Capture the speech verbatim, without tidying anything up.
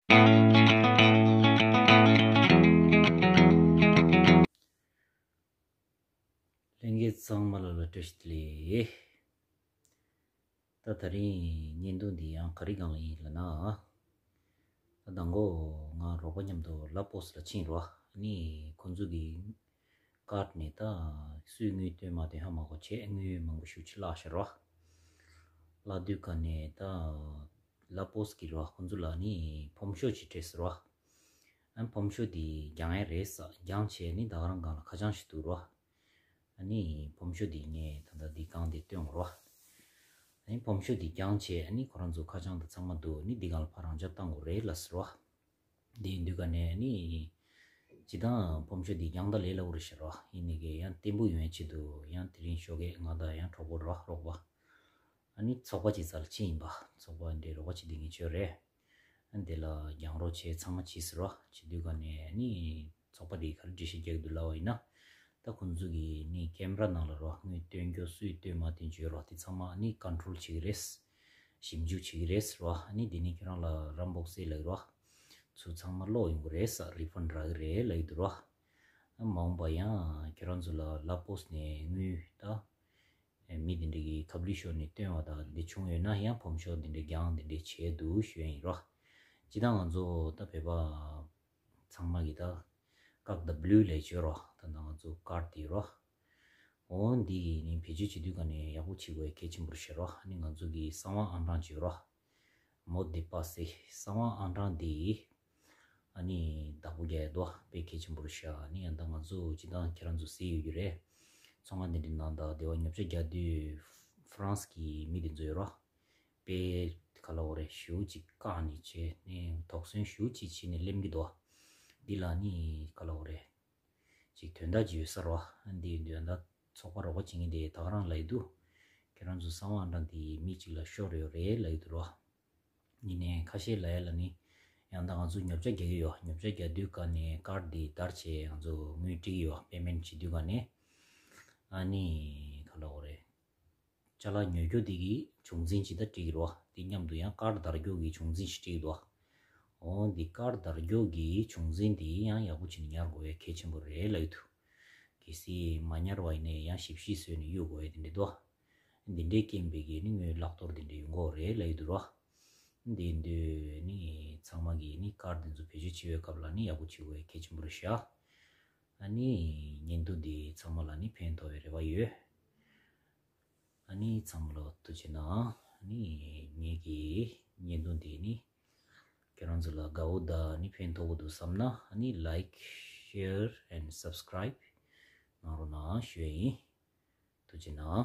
ལྷན་རྒྱས་ཚང་མ་ལ་ལ་བཀྲ་ཤིས་བདེ་ལེགས། ད་དེ་རིང་བརྙན་ཐུང་འདི་ཡང་ག་རེ་སྒང་ལ་ཡིན་ལབ་ན། ད་མདང་དགོང་ང་རོགས་པ་མཉམ་དུ་ལ་པོ་སི་ལ་ཕྱིན་རོ། ཨ་ནི་ཁོང་ཚོ་གི་ཀར་ནས་ད་སུས་དངུལ་བཏོན་མ་བཏོན་ཧ་མ་གོ་བྱས། དངུལ་མང་པོ་ཞེ་པོ་ཅིག་བརླགས་ཤག་རོ། བརླགས་དུས་ཀ་ནས་ད་ལ་པོ་སི་གི་རོ། ཁོང་ཚོ་ལ་ནི་ཕོམ་ཤོག་ཅིག་སྤྲད་སོང་རོ། ཨ་ནི་ཕོམ་ཤོག་འདི་རྒྱག་ཡ་རེད་ཟེར། རྒྱག་བྱས་ནི་ད་ག་རང་སྒང་ལ་ཁ་བྱང་ཞིག་འདུག་རོ། ཨ་ནི་ཕོམ་ཤོག་འདི་ངས་ད་ལྟ་འདི་སྒང་འདི་སྟོན་དགོས་རོ། ཨ་ནི་ཕོམ་ཤོག་འདི་རྒྱག་བྱས། ཨ་ནི་ཁོ་རང་ཚོ་ཁ་བྱང་དང་ཚང་མ་འདུག་ཨ་ནི་འདི་སྒང་ལ་ཕར་རང་འཇགས་བཏང་དགོས་རེད་ལབ་སོང་རོ། འདི་ཡིན་དུས་ཀ་ནས་ཨ་ནི་སྤྱིར་བཏང་ཕོམ་ཤོག་འདི་རྒྱག་ད་ལས་སླ་པོ་རེད་ཤག་རོ། ཡིན་ནའི་གི་ཡང་བརྟན་པོ་ཡོང་ཡ་ཆེད་དུ་ཡང་དེ་རིང་ཞོགས་ཀས་ང་དང་ཡང་གྲོགས་པོ་རོ། རོགས་པ། ཨ་ནི་ཚོགས་པ་ཅིག་རྩ་ལ་ཕྱིན་ཡིན་པ། ཚོགས་པ་འདི་རོགས་པ་ཅིག་འདི་ངས་བྱས་རེད། ཨ་ནི་དེ་ལ་རྒྱག་རོགས་བྱས། ཚང་མ་བྱས་སོང་རོ། བྱས་དུས་ཀ་ནས་ཨ་ནི་ཚོགས་པ་འདི་ག་རེ་འགྲེལ་བཤད་རྒྱག་གི་འདུག་ལབ་པ་ཡིན་ན། ད་ཁོང་ཚོ་གི་ནི་ཀེམ་ར་ནང་ལ་རོ། དངུལ་བཏོན་རྒྱུ་སུས་བཏོན་མ་བཏོན་བརྗོད་རོ། དེ་ཚང་མ་ཨ་ནི་ཀོན་ཊོལ་བྱེད་ཀྱི་རེད། ཞིབ་འཇུག་བྱེད་ཀྱི་རེད་རོ། ཨ་ནི་དེ་ནས་ཁྱོད་རང་ལ་རམ་བོག་སེ་ལབ་ཀྱི་རོ། ཚུར་ཚང་མ་སློག་ཡོང་གི་རེད་ཟེར། རི་ཕན་རག་གི་རེད་ལབ་ཀྱི་འདུག་རོ། ཨ་མ་འོངས་པ་ཡང་ཁྱེད་རང་ཚོ་ལ་ལ་པོ་སི་ནས་དངུལ་ད་མི་དེ་འདྲ་གི་ཁ་བསླུས་ཤོར་ནས་བཏོན་པ་དང་འདི་བྱུང་ཡོད་ན། ཡང་ཕོམ་ཤོག་དེ་འདྲ་རྒྱག་དེ་འདྲ་བྱས་འདུག་ཞུ་ཡ་ཡིན་རོ། སྤྱིར་བཏང་ང་ཚོ་ད་བོད་པ་ཚང་མ་གི་ད་ཀག་ད་བླུ་ལས་བྱོས་རོ། ད་ང་ཚོ་ཀར་དེ་རོ། འོ་འདི་ནི་བེད་སྤྱོད་བྱེད་དུས་ཀ་ནས་ཡག་པོ་བྱེད་དགོས་གལ་ཆེན་པོ་རེད་ཤག་རོ། ཨ་ནི་ང་ཚོ་གི་གསང་བ་ཨང་གྲངས་བྱོས་རོ། མོ་དེ་པ་སེ་གསང་བ་ཨང་གྲངས་འདི་ཨ་ནི་བདག་པོ་རྒྱག་ཡ་དོ་དཔེ་གལ་ཆེན་པོ་རེད་ཤག་ཨ་ནི་ཡང་ད་ང་ཚོ་སྤྱིར་བཏང་ཁྱེད་རང་ཚོ་གཟིགས་ཡོད་ཀྱི་རེད། ཚོང་ཁང་དེ་འདྲའི་ནང་ད་སྡེ་བ་ཉོ་ཆ་རྒྱག་དུས་ཧྥ་རན་སི་གི་མི་དེ་ཚོ་ཡོད་རོ། དཔེ་ག་ལབ་དགོས་རེད། ཞེ་པོ་ཅིག་བཀག་ནས་བྱས་ནས་དོགས་ཟོན་ཞེ་པོ་ཅིག་བྱས་ནས་གླེམ་གྱི་འདུག་འདི་ལ་ནི་ག་ལབ་དགོས་རེད། ཅིག་དོན་དག་ཅིག་ཡོད་ས་རེད་བ། འདི་ཡིན་དུས་ད་ཚོགས་པ་རོགས་པ་བྱེད་མཁན་དེ་ད་ག་རང་ལབ་ཀྱི་འདུག་ཁྱེད་རང་ཚོ་གསང་བ་ཨང་གྲངས་དེ་མི་གཅིག་ལ་ཤོར་ཡོད་རེད་ལབ་ཀྱི་འདུག་རོ། ཡིན་ནའི་ཁ་ཤས་ལབ་ཡ་ལ་ནི་ཡང་ད་ང་ཚོ་ཉོ་ཆ་རྒྱག་གི་ཡོད། ཉོ་ཆ་རྒྱག་དུས་ཀ་ནས་ཀར་འདི་བརྡར་བྱས་ང་ཚོ་དངུལ་སྤྲད་ཀྱི་ཡོད། པེ་མེན་ཊི་བྱེད་དུས་ཀ་ནས། ཨ་ནི་ག་ལབ་དགོས་རེད། ཅ་ལག་ཉོ་རྒྱུ་དེ་གི་བྱུང་འཛིན་ཅིག་ད་སྤྲད་ཀྱི་རེད་བ། དེ་མཉམ་དུ་ཡང་ཀར་བརྡར་རྒྱུ་གི་བྱུང་འཛིན་ཞིག་སྤྲད་ཀྱི་འདུག་བ། འོ་འདི་ཀར་བརྡར་རྒྱུ་གི་བྱུང་འཛིན་དེ་ཡང་ཡག་པོ་བྱས་ནས་ཉར་དགོས་ཡ་གལ་ཆེན་པོ་རེད་ལབ་ཀྱི་འདུག་གལ་སྲིད་མ་ཉར་བ་ཡིན་ནའི་ཡང་ཞིབ་ཞིབ་བཟོས་ནས་གཡུག་དགོས་ཡ་དེ་འདྲ་འདུག་འདི་འདྲའི་རྐྱེན་པས་གི་ནི་དངུལ་བརླག་གཏོར་དེ་འདྲ་ཡོང་གི་རེད་ལབ་ཀྱི་འདུག་ར། འདི་འདུག་ནི་ཚང་མ་གི་ནི་ཀར་དེ་ཚོ་བེད་སྤྱོད་བྱེད་པའི་སྐབས་ལ་ནི་ཡག་པོ་བྱེད་དགོས་ཡ་གལ་ཆེན་པོ་རེད་ཤག་ཨ་ནི་བརྙན་ཐུང་འདི་ཚང་མ་ལ་ནི་ཕན་ཐོགས་པའི་རེ་བ་ཡོད། ཨ་ནི་ཚང་མ་ལ་ཐུགས་རྗེ་གནང་། ཨ་ནི་ངེད་ཀྱི་བརྙན་ཐུང་འདི་ནི་ཁྱེད་རང་ཚོ་ལ་དགའ་བོ་དང་ནི་ཕན་ཐོགས་པོ་འདུག་བསམ་ན། ཨ་ནི་like, share and subscribe གནང་རོགས་གནང་ཞུ་ཡ་ཡིན། ཐུགས་རྗེ་གནང་།